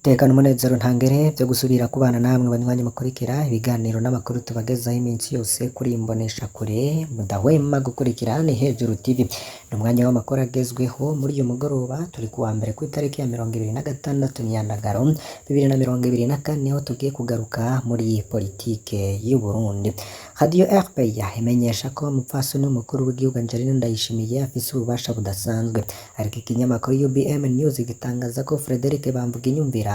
Iteka n'umunezero ntangere vyo gusubira kubana namwe banywanyi mukurikira ibiganiro n'amakuru tubagezaho iminsi yose kuri imboneshakure mudahwema gukurikira ni Hejuru TV. Ni umwanya w'amakuru agezweho muri uyu mugoroba, turi kuwa mbere ku itariki ya 26 Myandagaro 2024, aho tugiye kugaruka muri politike y'u Burundi. Radio RPA imenyesha ko umupfasoni w'umukuru w'igihugu Angelina Ndayishimiye afise ububasha budasanzwe, ariko ikinyamakuru UBM News gitangaza ko Frederic Bamvuginyumvira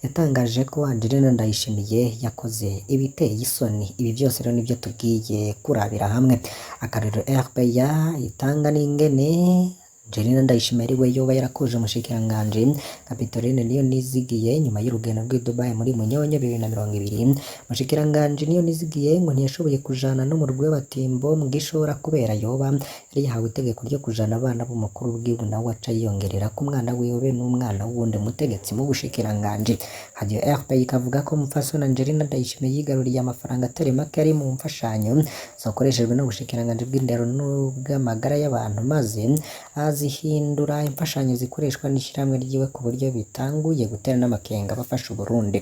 yatangaje ko Angelina Ndayishimiye yakoze ibiteye isoni. Ibi byose rero nibyo tugiye kurabira hamwe. Akarorero RPA itanga n'ingene Angelina Ndayishimiye ari we yoba yarakuje umushikiranganji Capitoline Niyonizigiye nyuma y'urugendo rw'i Dubai muri Munyonyo 2020. Umushikiranganji Niyonizigiye ngo ntiyashoboye kujana n'umurwi w'abatimbo mu gishora kubera yoba yari yahawe itegeko ryo kujana abana b'umukuru w'igihugu, nawe aca yiyongerera ko umwana wiwe be n'umwana w'uwundi mutegetsi mu bushikiranganji. Radio RP ikavuga ko umupfasoni Angelina Ndayishimiye yigaruriye amafaranga atari make ari mu mfashanyo zakoreshejwe n'ubushikiranganji bw'indero n'ubw'amagara y'abantu, maze azihindura imfashanyo zikoreshwa n'ishirahamwe ryiwe ku buryo bitanguye gutera n'amakenga abafasha Uburundi.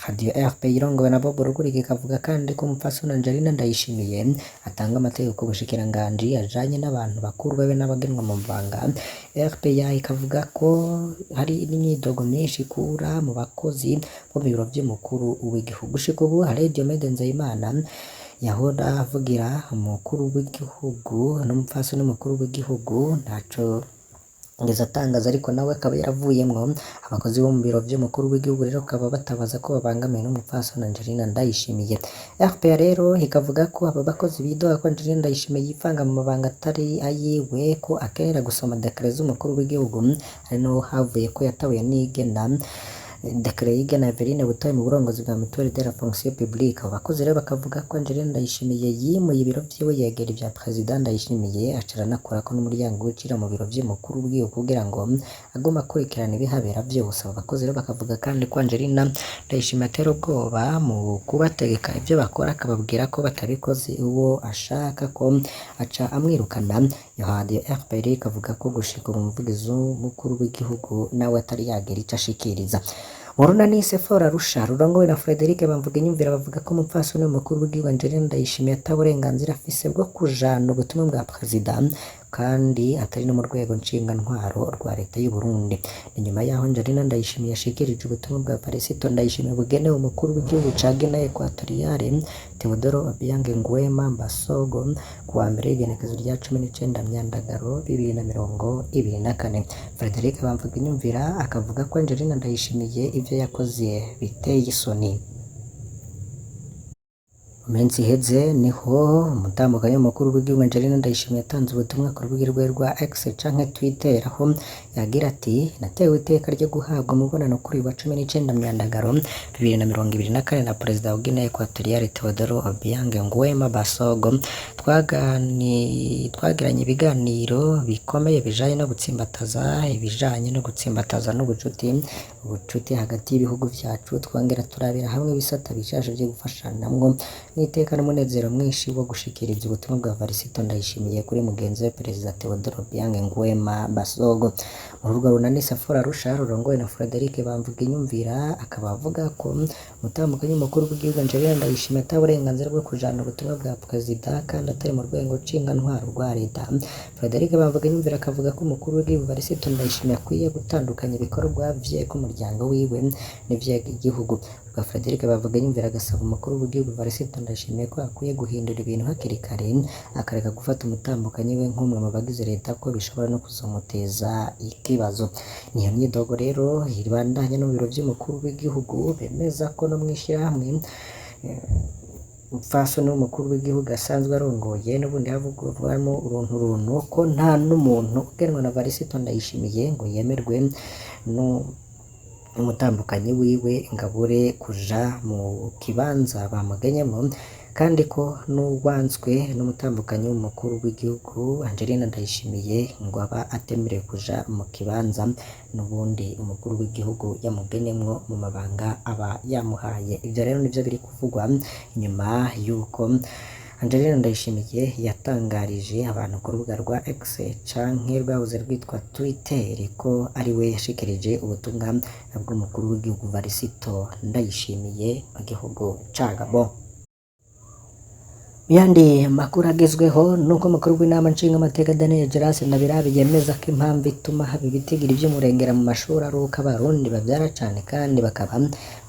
Radio RP irongowe na Bob Rugurika ikavuga kandi ko umupfasoni Angelina Ndayishimiye atanga amategeko ku bushikiranganji ajanye n'abantu bakuru babe n'abagenwa mu mabanga. RPA ikavuga ko hari n'imyidogo myinshi ikura mu bakozi bo mu biro vy'umukuru w'igihugu. Gushika ubu hari Diomede Nzeyimana yahora avugira umukuru w'igihugu n'umupfasoni w'umukuru w'igihugu ntaco ngeze atangaza, ariko nawe akaba yaravuyemwo. Abakozi bo mu biro vy'umukuru w'igihugu rero bakaba batabaza ko babangamiwe n'umupfasoni Angelina Ndayishimiye. RPA rero ikavuga ko aba bakozi bidoga ko Angelina Ndayishimiye yivanga mu mabanga atari ayiwe, ko akenera gusoma dekret z'umukuru w'igihugu, ari naho havuye ko yatabuye n'igena dekret y'igena Eveline Butoyi mu burongozi bwa Mutuelle de la Fonction Publique. Abo bakozi rero bakavuga ko Angelina Ndayishimiye yimuye ibiro vyiwe yegera ivya Perezida Ndayishimiye, aca aranakurako n'umuryango wicira mu biro vy'umukuru w'igihugu kugira ngo agume akurikirana ibihabera vyose. Abo bakozi rero bakavuga kandi ko Angelina Ndayishimiye atera ubwoba mu kubategeka ivyo bakora, akababwira ko batabikoze uwo ashaka ko aca amwirukana. Iyo radio RPR ikavuga ko gushika ubu umuvugizi w'umukuru w'igihugu nawe atari yagira ico ashikiriza. Mu runani Sephora Arusha rurongowe na Frederic Bamvuginyumvira bavuga ko umupfasoni w'umukuru w'igihugu Angelina Ndayishimiye ata burenganzira afise bwo kujana ubutumwa bwa perezida, kandi atari no mu rwego ntwaro rwa leta y'u Burundi. Ni nyuma yaho Angelina Ndayishimiye yashikirije ubutumwa bwa Varisito Ndayishimiye bugenewe umukuru w'igihugu ca Guinea Equatoriale Teodoro Obiang Nguema Mbasogo kuwa mbere w'igenekerezo rya 19 Myandagaro 2024. Frederic Bamvuginyumvira akavuga ko Angelina Ndayishimiye ivyo yakoze biteye isoni. Mu minsi iheze niho umutambukanyi w'umukuru w'igihugu Angelina Ndayishimiye yatanze ubutumwa ku rubuga rwe rwa X canke Twitter, aho yagira ati: "Natewe iteka ryo guhabwa umubonano kuri uyu wa 19 Myandagaro 2024 na Perezida wa Guinea Equatoriale Teodoro Obiang Nguema Basogo. Twagiranye ibiganiro bikomeye bijanye no gutsimbataza ibijanye no gutsimbataza n'ubucuti ubucuti hagati y'ibihugu vyacu, twongera turabira hamwe ibisata bishasha vyo gufashanamwo. N'iteka n'umunezero mwinshi wo gushikiriza ubutumwa bwa Varisito Ndayishimiye kuri mugenzi we Perezida Teodoro Obiang Nguema Basogo." Muri urwo runani Safora Arusha rurongowe na Frederic Bamvuginyumvira akaba avuga ko umutambukanyi w'umukuru w'igihugu Angelina Ndayishimiye ata burenganzira bwo kujana ubutumwa bwa perezida kandi atari mu rwego ntwaro rwa leta. Frederic Bamvuginyumvira akavuga ko umukuru w'igihugu Varisito Ndayishimiye akwiye gutandukanya ibikorwa vye k'umuryango wiwe n'ivy'igihugu. Bwa Frederic Bamvuginyumvira agasaba umukuru w'igihugu Varisito Ndayishimiye ko akwiye guhindura ibintu hakiri kare, akareka gufata umutambukanyi we nk'umwe mu bagize leta, ko bishobora no kuzomuteza ikibazo. Niyo myidogo rero ibandanya no mu biro vy'umukuru w'igihugu, bemeza ko no mw'ishirahamwe umupfasoni w'umukuru w'igihugu asanzwe arongoye n'ubundi havugwamo uruntu runtu, ko nta n'umuntu ugenwa na Varisito Ndayishimiye ngo yemerwe n'umutambukanyi wiwe ngo abure kuja mu kibanza bamugenyemwo, kandi ko n'uwanzwe n'umutambukanyi w'umukuru w'igihugu Angelina Ndayishimiye ngo aba atemerewe kuja mu kibanza n'ubundi umukuru w'igihugu yamugenyemwo mu mabanga aba yamuhaye. Ivyo rero nivyo biri kuvugwa nyuma yuko Angelina Ndayishimiye yatangarije abantu ku rubuga rwa X canke rwahoze rwitwa Twitter ko ari we yashikirije ubutumwa bw'umukuru w'igihugu Varisito Ndayishimiye mu gihugu ca Gabon. Mu yandi makuru agezweho nuko umukuru w'inama nshingamateka Daniel Gerard Ndabirabe yemeza ko impamvu ituma haba ibitigiri vy'umurengera mu mashuri ari uko abarundi bavyara cane kandi bakaba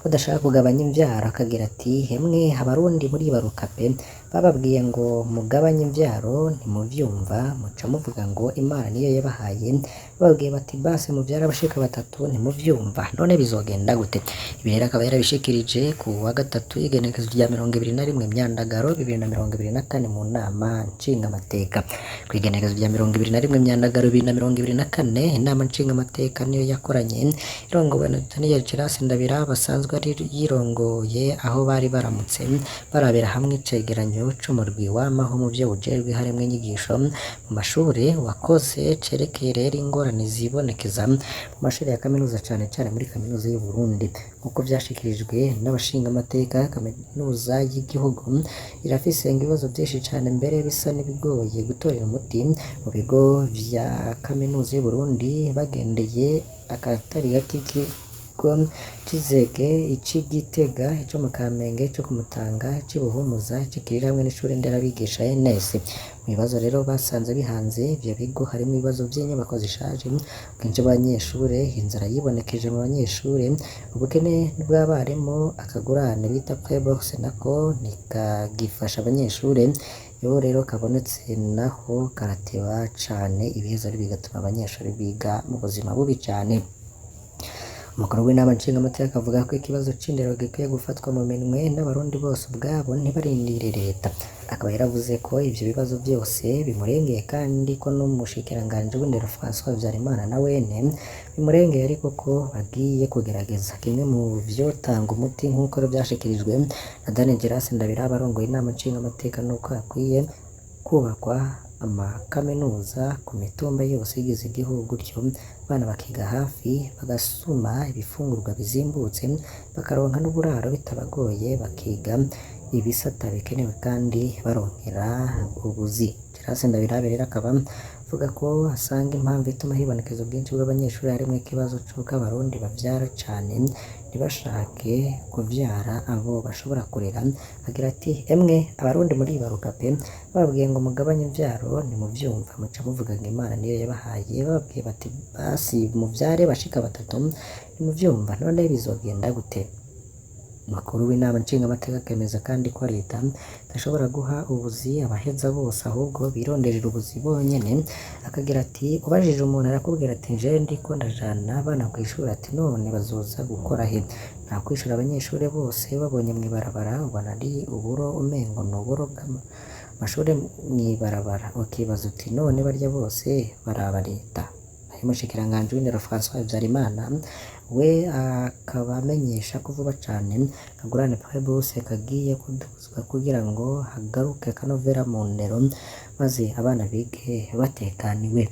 badashaka kugabanya imvyaro, akagira ati hemwe abarundi muribaruka pe, bababwiye ngo mugabanye imvyaro ntimuvyumva, muca muvuga ngo Imana niyo yabahaye, bababwiye bati base muvyare abashika batatu ntimuvyumva, none bizogenda gute? Ibi rero akaba yarabishikirije ku wa gatatu igenekerezo rya 21 Myandagaro 2024 mu nama nshingamateka. Kw'igenekerezo rya 21 Myandagaro 2024 inama nshingamateka niyo yakoranye irongowe na Daniel Gerard Ndabirabe asanzwe ari yirongoye, aho bari baramutse barabira hamwe icegeranyo c'umurwi wamaho mu vyo ujejwe harimwo inyigisho mu mashure wakoze cerekeye rero ingorane zibonekeza mu mashure ya kaminuza cane cane muri kaminuza y'u Burundi. Nk'uko vyashikirijwe n'abashingamateka, kaminuza y'igihugu irafise ibibazo vyinshi cane mbere bisa n'ibigoye gutorera umuti mu bigo vya kaminuza y'u Burundi bagendeye akatari gake ikigo c'Izege, ic'i Gitega, ico mu Kamenge, ico ku Mutanga, ic'i Buhumuza, ic'i Kiriri hamwe n'ishure nderabigisha NS. Mu bibazo rero basanze bihanze ivyo bigo harimwo ibibazo vy'inyubako zishaje, ubwinshi bw'abanyeshure, inzara yibonekeje mu banyeshure, ubukene bw'abarimu, akagurane bita Playbox nako ntikagifasha abanyeshure, iyo rero kabonetse naho karateba cane, ibiheza bigatuma abanyeshure biga mu buzima bubi cane. Umukuru w'inama nshingamateka avuga ko ikibazo c'indero gikwiye gufatwa mu minwe n'abarundi bose ubwabo ntibarindire leta. Akaba yaravuze ko ivyo bibazo vyose bimurengeye kandi ko n'umushikiranganji w'indero François Habyarimana na wene bimurengeye, ariko ko bagiye kugerageza. Kimwe mu vyotanga umuti nk'uko vyashikirijwe na Daniel Gerard Ndabirabe arongoye inama nshingamateka nuko hakwiye kubakwa amakaminuza ku mitumba yose igize igihugu, gutyo abana bakiga hafi, bagasuma ibifungurwa bizimbutse, bakaronka n'uburaro bitabagoye, bakiga ibisata bikenewe kandi baronkera ubuzi. Gerard Ndabirabe rero akaba avuga ko asanga impamvu ituma hibonekeza ubwinshi bw'abanyeshuri harimwo ikibazo c'uko abarundi bavyara cane ntibashake kuvyara abo bashobora kurera, agira ati emwe abarundi muribaruka pe, bababwiye ngo mugabanye imvyaro ntimuvyumva, muca muvuga ngo Imana niyo yabahaye, bababwiye bati basi muvyare bashika batatu ntimuvyumva, none bizogenda gute? Umukuru w'inama nshingamateka akemeza kandi ko leta idashobora guha ubuzi abaheza bose ahubwo bironderera ubuzi bonyene, akagira ati ubajije umuntu arakubwira ati nje ndiko ndajana abana kw'ishuri, ati none bazoza gukora he? Nta kwishura abanyeshure bose babonye mw'ibarabara ubona ari uburo umengo n'uburo bw'amashure mw'ibarabara, ukibaza uti none barya bose baraba leta? Umushikiranganji w'indero François Habyarimana we akaba amenyesha ko vuba cane akagurane Prebus kagiye kuduzwa kugira ngo hagaruke akanovera mu ndero maze abana bige batekaniwe.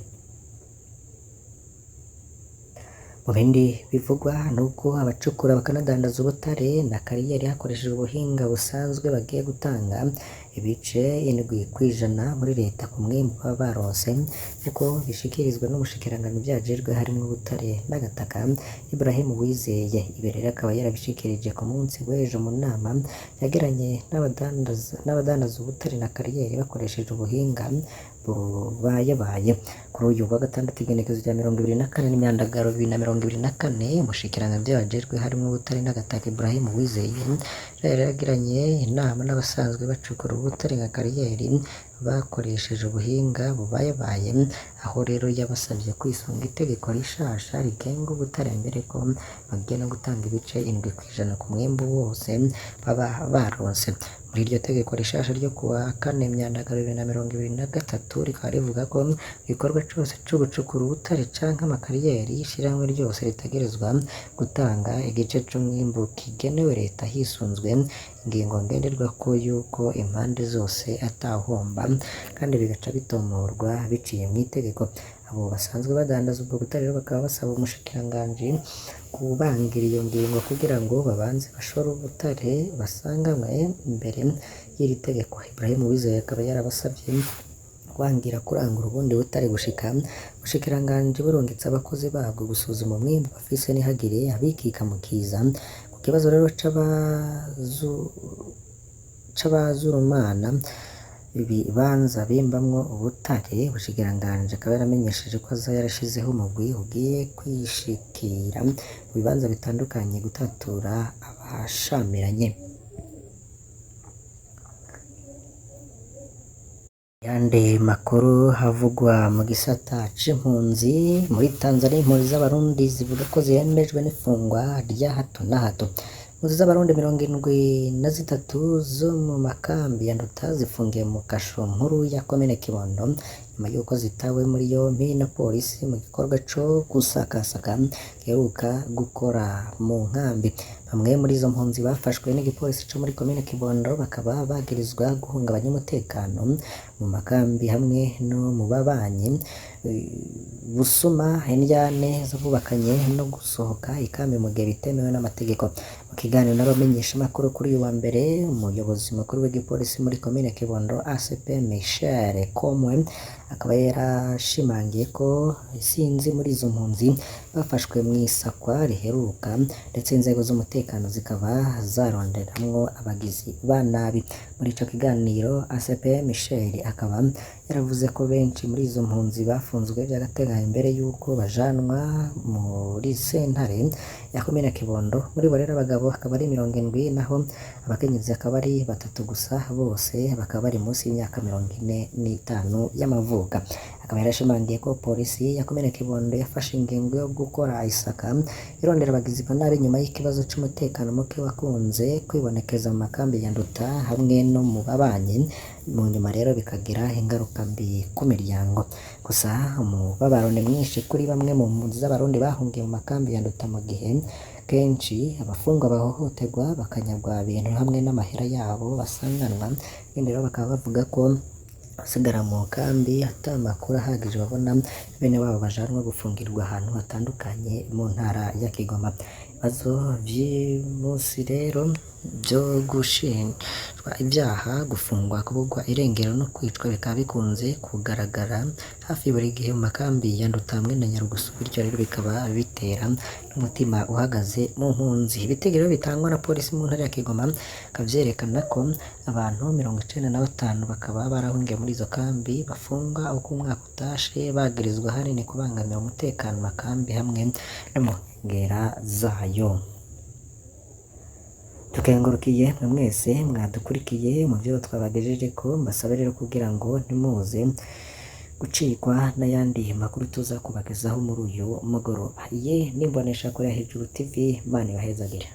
Mu bindi bivugwa nuko abacukura bakanadandaza ubutare na kariyeri hakoreshejwe ubuhinga busanzwe bagiye gutanga ibice 7% muri leta ku mwimbu baba baronse, nkuko bishikirizwa n'umushikiranganji vyajejwe harimwo ubutare n'agataka Ibrahim Uwizeye. Ibi rero akaba yarabishikirije ku munsi w'ejo mu nama yagiranye n'abadandaza ubutare na kariyeri bakoresheje ubuhinga bubayabaye. Kuri uyu wa gatandatu igenekerezo rya 24 n'Imyandagaro 2024, umushikiranganji wajejwe harimwo ubutare n'agataka Ibrahim Uwizeye yari yagiranye inama n'abasanzwe bacukura ubutare nka kariyeri bakoresheje ubuhinga bubayabaye, aho rero yabasavye kwisunga itegeko rishasha rigenga ubutare mbere ko bagiye no gutanga ibice 7% ku mwimbu wose baba baronse. Muri iryo tegeko rishasha ryo kuwa kane Myandagaro 2023 rikaba rivuga ko igikorwa cose co gucukura ubutare canke amakariyeri ishirahamwe ryose ritegerezwa gutanga igice c'umwimbu kigenewe leta hisunzwe ingingo ngenderwako y'uko impande zose atawuhomba, kandi bigaca bitomorwa biciye mw'itegeko. Abo basanzwe badandaza ubwo butare rero bakaba basaba umushikiranganji kubangira iyo ngingo kugira ngo babanze bashore ubutare basanganywe mbere ry'iri tegeko. Ibrahim Uwizeye akaba yarabasavye kwangira kurangura ubundi butare gushika ubushikiranganji burungitse abakozi babwo gusuzuma umwimbu bafise ntihagire abikika mu kiza. Ku kibazo rero c'abazurumana ibibanza bimbamwo ubutare, ubushikiranganji akaba yaramenyesheje ko aza yarashizeho umugwi ugiye kwishikira mu bibanza bitandukanye gutatura abashamiranye. Yandi makuru havugwa mu gisata c'impunzi muri Tanzania, impunzi z'Abarundi zivuga ko zirembejwe n'ifungwa rya hato na hato. Impunzi z'Abarundi 73 zo mu makambi ya Nduta zifungiye mu kasho nkuru ya komine Kibondo nyuma y'uko zitawe muri yompi na polisi mu gikorwa co gusakasaka giheruka gukora mu nkambi. Bamwe muri izo mpunzi bafashwe n'igipolisi co muri komine Kibondo bakaba bagirizwa guhungabanya umutekano mu makambi hamwe no mu babanyi, busuma, indyane z'abubakanye no gusohoka ikambi mu gihe bitemewe n'amategeko. Mu kiganiro n'abamenyeshamakuru kuri uyu wa mbere, umuyobozi mukuru w'igipolisi muri komine Kibondo ACP Michel Komwe akaba yarashimangiye ko isinzi muri izo mpunzi bafashwe mw'isakwa riheruka, ndetse inzego z'umutekano zikaba zaronderamwo abagizi ba nabi. Muri ico kiganiro ACP Michel akaba yaravuze ko benshi muri izo mpunzi bafunzwe vy'agateganyo imbere y'uko bajanwa muri sentare ya komine Kibondo. Muri bo rero abagabo akaba ari 70, naho abakenyezi akaba ari 3 gusa, bose bakaba bari munsi y'imyaka 45 y'amavuko. Akaba yarashimangiye ko polisi ya komine Kibondo yafashe ingingo yo gukora isaka irondera abagizi ba nabi nyuma y'ikibazo c'umutekano muke wakunze kwibonekeza mu makambi ya Nduta hamwe no mu babanyi, mu nyuma rero bikagira ingaruka mbi ku miryango. Gusa umubabaro ni mwinshi kuri bamwe mu mpunzi z'Abarundi bahungiye mu makambi ya Nduta, mu gihe kenshi abafungwa bahohoterwa bakanyagwa ibintu hamwe n'amahera yabo basanganwa. Ibindi rero bakaba bavuga ko basigara mu kambi ata makuru ahagije babona, bene wabo bajanwa gufungirwa ahantu hatandukanye mu ntara ya Kigoma. Ibibazo vy'umunsi rero vyo gushinjwa ivyaha, gufungwa, kuburwa irengero no kwicwa bikaba bikunze kugaragara hafi buri gihe mu makambi ya Nduta hamwe na Nyarugusu, bityo rero bikaba bitera n'umutima uhagaze mu mpunzi. Ibitigiri bitangwa na polisi mu ntara ya Kigoma bikaba vyerekana ko abantu 95 bakaba barahungiye muri izo kambi bafungwa uko umwaka utashe, bagirizwa ahanini kubangamira umutekano mu makambi hamwe no mu nkengera zayo. Tukengurukiye mwe mwese mwadukurikiye mu vyo twabagejejeko, mbasabe rero kugira ngo ntimuze gucikwa n'ayandi makuru tuza kubagezaho muri uyu mugoroba. Iyi ni Imboneshakure ya Hejuru TV, Imana ibahezagire.